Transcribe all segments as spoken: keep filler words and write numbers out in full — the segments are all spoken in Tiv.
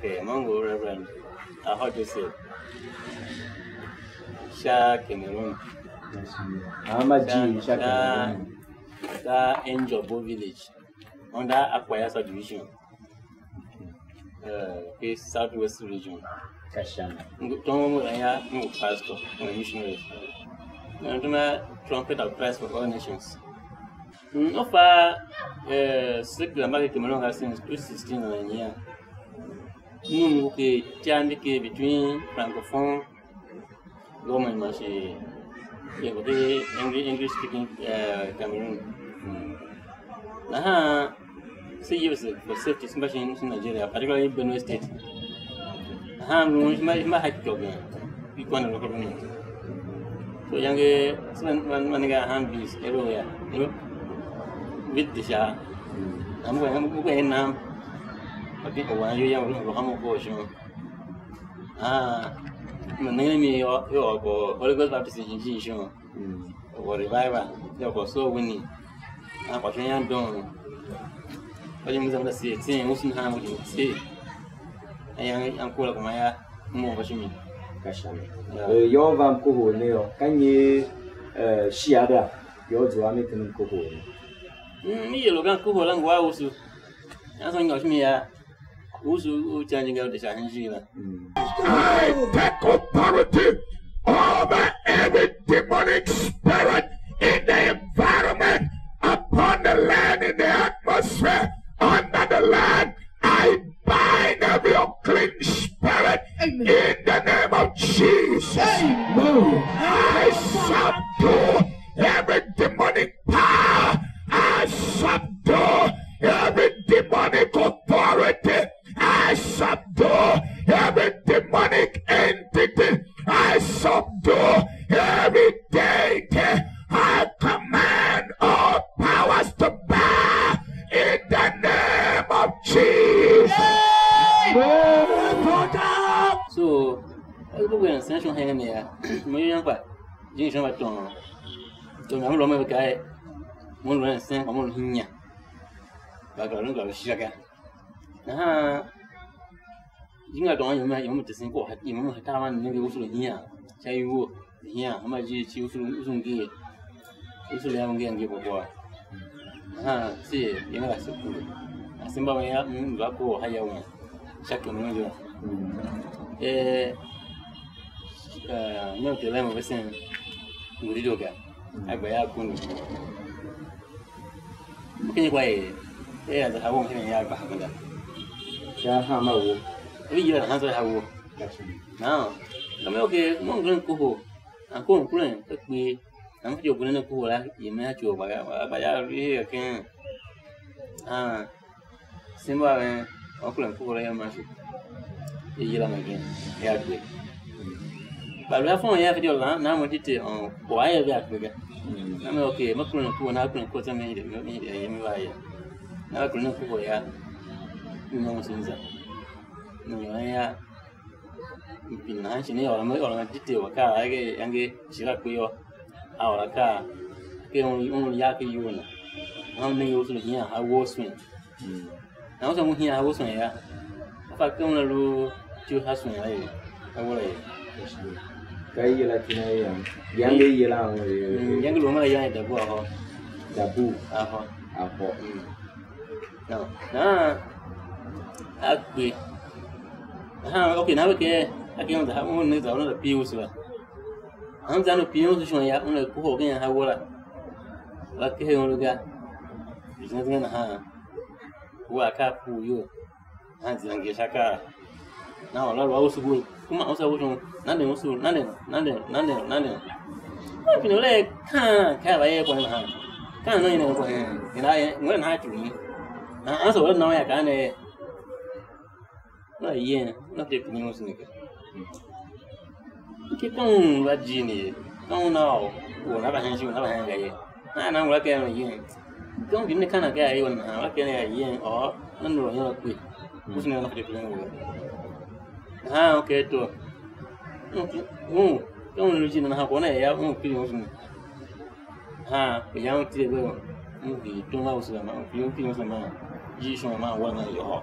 Okay, mo ngu Reverend Aho Joseph, sha Cameroon. Ama sha, ji sha sha, Cameroon. Sha Angel Bo Village, under Akwaya Subdivision, uh, ke Southwest Region. Kashana. Ngu, tom mo ya, ngu pastor, ngu missionary. Na tuma Trumpet of Christ for All Nations. Mm, so far, eh, secular market Cameroon has since twenty sixteen na nyia. Num ngu ke tya ndi ke between francophone government man shi ye ngu ke English, English speaking, eh, Cameroon. Nahan se use for safety, especially in Nigeria, particularly Benue State. Nahan lu ma ma high club, i kwan local government. So yange, so man man ga han bis ero ya, you know, with the sha. Am ko am ko en nam. But people want you young to come up for sure. Ah, no nene mi yo yo ko Holy Ghost baptism in Jesus. Mm. Or revival, yo ko so winning. Ah, kwa shen yan don. Kwa jim zama da sie tsin usun ha mu si. Ayan an kula kuma ya mu kwa shimi. Kashana. Yeah. Eh, yo va mkohol ne yo. Ka nyi, eh, shiada yo zua mi ken mkohol ne? Mm, mi yelo gan kohol la ngwa usu. Yan so ngwa shimi ya. Usu u change nga u de sha hen ijir la. Mm. I take authority over every demonic spirit in the environment, upon the land, in the atmosphere, under the land. I bind every unclean spirit in the name of Jesus. Amen. I subdue every demonic power. I subdue every demonic authority. I subdue every demonic entity. I subdue every deity. I command all powers to bow in the name of Jesus. So, everywhere in Central Hanging there, mo yan kwa, jing shon ba ton. To na mo lo me ka, mo lo en sen, mo lo hinya. Ba ga lo ga lo shiga. Nahan jingir dôghon yum yum tesen kwagh, yum yum tar man nenge usu lu hian sha iwuo, hian hanma ijiir cii usu, usu ngee, usu lu yam ngee ngee kwagh kwagh. Nahan se yem la se kure. Ase mba ven ya, m va kohol ha ya wen sha ken wen yô. Eh, eh, ne u Terem u vesen ngu dedoo ga, a gba ya a kundu. M ken ikwa er, er a za ha won hen ya gba ha venda. Sha hanma wo. E yila nahan zwa ha wo. Gotcha. Now, ka me, okay, mo ngeren kohol. An kohol kuren, ka kpee. An fatyô u kuren ne kohol la, ye me a tyough gba ga, gba ya lu hia ken. Ah, simba ven, o kuren kohol la ya ma shi. Ye yila me gen, ya gbe. Kpa lu a fon ya fatyô la, na mo titi, o, kwagh a ya vea kpe ga. Na me, okay, me kuren kohol, na kuren kohol, tsô me hide, me hide, ye me va ye. Na kuren kohol ya, me mo mo se za. Nongo ya, m pine nahan shi ne ôron, me ôron a detail u akaa a iyange shi la kpe yô, a ôr akaa ken un, un ya ken iyol na. Nahan u nenge u sule hian ha woo swen. Nahan u sule hian ha woo swen yô, a fa ken una lu ityough ha swen la ye, a wala ye. Ka i yila kin a yam. Iyange i yilan un ye. Mm, iyange lu ma la yan ye Dabu Ahô. Dabu. Ahô. Ahô. Mm. Now, nahan a kpe. Nahan, okay, nahan ve ker, a ker un za, un ne za, un za pir usu la. Nahan zan u pir usu shon ya, un kohol ken ya ha wo la. Va kehe un lu ga. Zan zan nahan. Wa ka ku yo. Nahan zan ge sha ka. Na ôr a lu a usu bu, kuma usu a usu, nanden usu, nanden, nanden, nanden, nanden. A pine ule kaan, kaa va ye kwagh nahan. Kaan no ine kwagh hen. Ina ye, ngwe nahan tugh ni. Na ansa ule na ya kaan ne. Na yen, na te kumi usu ne ke. Ki ka un lu a jijingi ye, ka un a u, u na va hen shi, u na va hen ga ye. Nahan nan ngula ken yen. Ka un vine kana ken a ior nahan, ngula ken a yen, or nan lu yen a kpe. Usu ne na fete kpe ne. Nahan, okay, to. Un, un, ka un lu jijingi nahan, ko na ya, un kpe usu ne. Ha, pe ya un tile ve, un vi tom a usu la ma, un vi un tile usu la ma, ji shon ma wa na yôhô.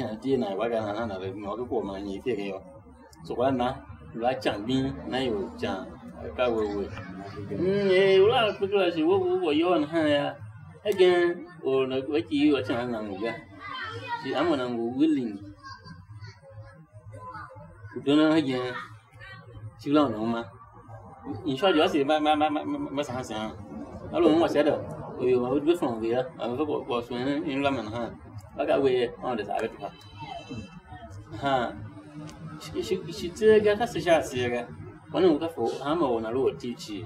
hen ti na wa ga na na na mo ke ko ma ni ke yô. So kwa na lu a can bin na yo can ka we we. Mm, eh, u la kpikira shi wo wo wo yô na ha ya. Again, o na we ki yo can na ngu ga. Shi amo na ngu willing. Ku do na again. Shi la na uma. In short, you say ma ma ma ma ma ma sa sa. Alo mo sa da. O yo ma we from we ya. A ve ko ko so ne in la man ha. Ba ga we on the side to. Ha. Shi shi shi te ga ka se sha se ga. Wani u ka fo ha ma wona lo ti chi.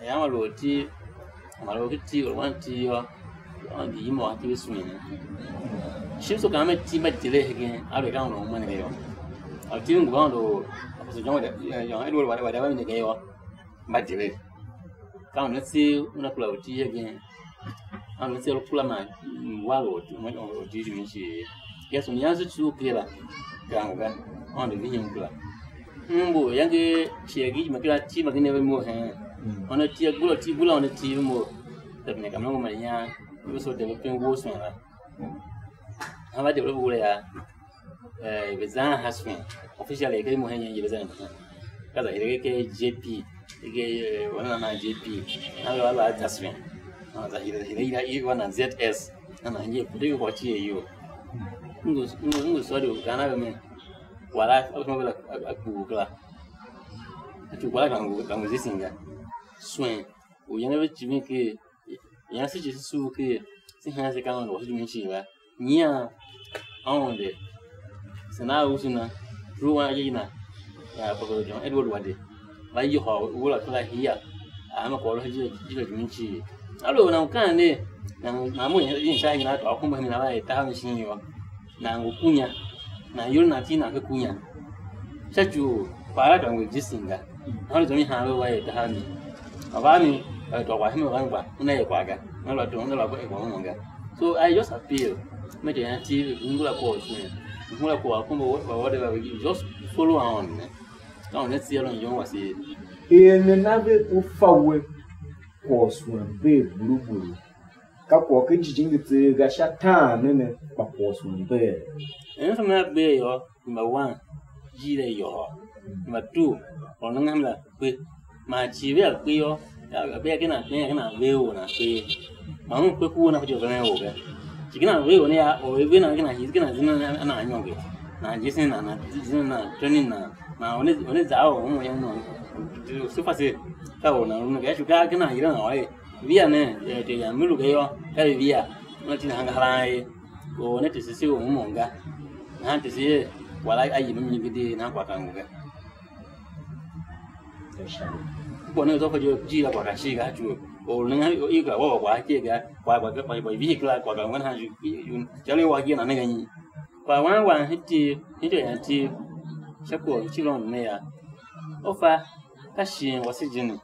Ya ma lo ti. Ma lo ki ti, wani ti yo. Yo di mo ti sun. Shi so ka me ti ma dire hegen. A lo ka wona mo ne yo. A ti ngu ba ndo. Ko so jong da. Yo e lo wa wa da ne yo. Ma dire. Ka wona ti una kula u ti hegen. Am ne sel kula ma wa lo tu mo o ti mi shi. Yesu ni yanzu tu kila. Ka mo ga. On de vinyi kula. Mbu yange shi gi ma kila ti ma gine ve mo he. Ona ti gula ti gula ona ti mo. Tabi ne kamna mo ma nya. Yo so de pe wo so la. Hava de wo ya. Eh, ve zan ha swin. Officially ke mo he nyen ve zan. Ka za hire ke J P, ke, eh, wana na J P. Na lo ala Jasmine. Na za hire, hire ira i wana Z S. Na na nje bude ko chi yo. Ngo, ngo, ngo so de kana me. Wala, o no la a ku kla. Tu wala kan go, kan go zisinga. Swen. U yanga ve chimi ke, yanga se chi su ke. Se han se kan lo, se mi chi ba. Nyian Aôndo, se na usu na, lu wan aye na, ya Apostle John Edward Wade, va yohol u la kera hia, a hanma kwagh u a jijingi cii. Aluer nan kaan ne, nan, nan mo yin sha hingir a tôô akumba hingir a va er tahav ne shin yô, nan ngu kunya, nan iyol nan iti nan ke kunya. Sha ci u kwagh la ka ngu jisin ga. Nahan zua mi haan ve va er tahav ne. Ma va mi, eh, tôô kwagh hima van gba, una er kwagh ga. Una lu a tom, una lu a gba er kwagh ungwa ga. So I just appeal. Me de yan ti ngula ko shin. Ngula ko akumba what, whatever, we just follow on, ne. Ka on ne tsia lon yon wase. Er ne na ve u fa we kwagh u suen bee bulu bulu. Ka kwagh ken jijingi tseegh ga sha taan ne ne, kpa kwagh u suen bee. En se me a bee yô, number one, jir a yôhôr. Number two, or nenge hemla kpe. Man cii vea kpe yô, a bea ken a kpe, ken a ver or nan kpe. Man un kpe ku or nan fatyô veren or ga. Shi ken a ver or ne ya, or a ver nan ken a hii, ken a zin a nan anyônge. Nan jisen nan, nan zin nan training nan. Man or ne, or ne za or un yan non. Se fa se, ka or nan lu ne ga, shi ka ken a yilan or e. Via ne, eh, te yan mi lu ga yô, ka ve via. Una tindi hangahalan ye. Or ne tese se u môm ga. Nahan tese ye, kwagh la a yem mi gidi, nahan kwagh ka ngu ga. Kwagh ne zô fa je, jir la kwagh ka cii ga, a tsuwe. Or ne i ka wa kwagh ke ga, kwagh, kwagh, kwagh, kwagh, vehicle la, kwagh ka ngu nahan ju, ju, ju, chale wa je na ne ga nyi. Kwagh wan wan hiti, hiti yan ti, sha kwagh u ciron ne ya. Ofa, ka shighe wase jini.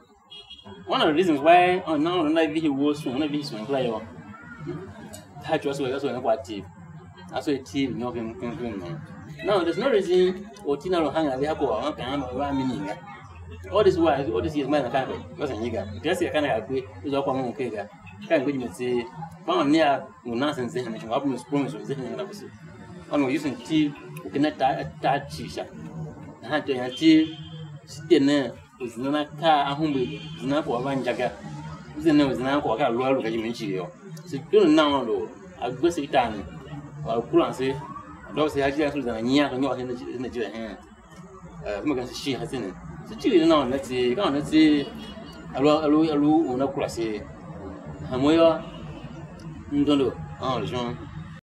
One of the reasons why, oh, now, una vihi wo sun, una vihi sun kula yo. Touch was well, so na kwa T V. That's why T V no can, can, can, man. No, there's no reason or Tina will hang out there, go on, can, I'm a mini. All this while, all this years, man, I can't go. Because I need that. Just I can't agree. Is all come on, okay, that. Can't go to me say, found near, no nonsense, and I'm promise, promise, and I'm promise. Ono yusen ti u ken atar, atar cii sha. Nahan ityô ian ti se te nen u zenden akaa ahumbe, zenden kwagh a va inja ga. U zenden u zenden kwagh ka lu a lu ka jimin cii yô. Se due u nan Aôndo, a gbe se itar ne, a kuran se, a dôv se a jijingi se lu zan nyian ka nyôr hen Nigeria hen. Eh, kuma kan se shi ha se ne. Se cii ne na Aôndo tseegh, ka Aôndo tseegh, a lu, a lu, a lu una kura se. Hamo yô, m dondo Aôndo shon.